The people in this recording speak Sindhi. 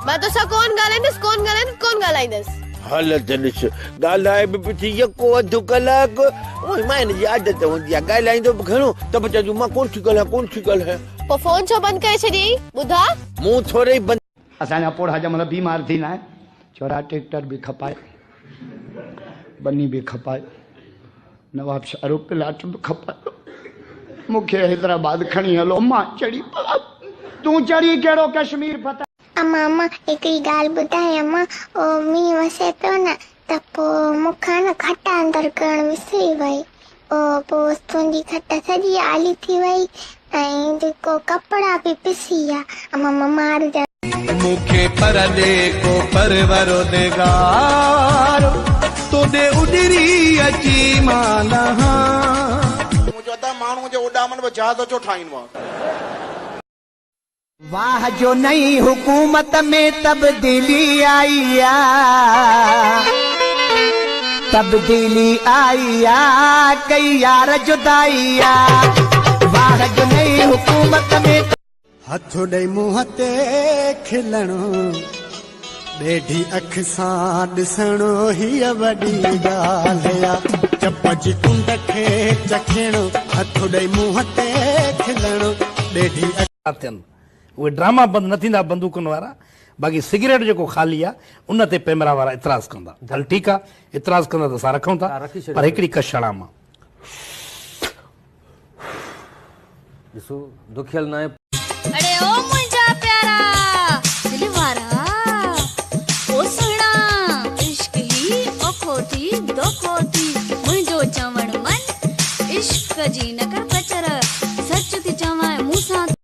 مان توسان ڪون ڳالهائيندس، ڪون ڳالهائيندس، ڪون ڳالهائيندس. حالت ڏس، ڳالهائي به پئي ٿي يڪو اڌ ڪلاڪ. اونئن ماين جي عادت هوندي آهي، ڳالهائيندو به گهڻو ته به چونديون مان ڪونه ٿي ڳالهايان، ڪونه ٿي ڳالهايان. پوء فون ڇو بند ڪري ڇڏيئي؟ ٻڌاء. مون ٿورئي بند. اسان جا پوڙها جنهن مهل بيمار ٿيندا آهن، ڇورا ٽريڪٽر به کپائي، ٻني به کپائي، نوابشاهه رو پلاٽ به کپايو، مون کي حيدرآباد کڻي هلو، مان چڙهي پوان. تون چڙهي ڪهڙو ڪشمير فتح. اما اما هڪڙي ڳالهه ٻڌايان اما او مينهن وسي پيو نه ته پوء مون کان نه کٽ اندر ڪرڻ وسري وئي او پوء تنهنجي کٽ سڄي آلي ٿي وئي ۽ جيڪو ڪپڙا به پسي ويا اما مان مارجان. مون کي پر ڏي ڪو پرورودگار، توڏي اڏري اچي مان لهان. مون چيو ادا ماڻهوء جي اڏامن به جهاز ڇو ٺاهيندو آ. واھ جو نئين حڪومت ۾ تبديلي آئي آ تبديلي آئي آ ڪئي يار جدائي آ واھ جو نئين حڪومت ۾. هٿ ڏئي منهن تي کلڻ، ڏيڍي اک سان ڏسڻ هيء وڏي ڳالهه آ. چپ جي ڪنڊ کي چکيڻ، هٿ ڏئي منهن تي کلڻ، ڏيڍي اک. ٿين اهي ڊراما بند نه ٿيندا بندوقن وارا باقي سگريٽ جيڪو خالي آ ان تي پيمرا وارا اعتراض ڪندا هل ٺيڪ آ اعتراض ڪندا ته اسان رکون ٿا پر هڪڙي ڪش هڻان مان. ڏسو دکيل ناهي. اڙي او منهنجا پيارا دل وارا او سهڻا عشق هي اوکو ٿي دوکو ٿي منهنجو چوڻ من عشق جي نه ڪر.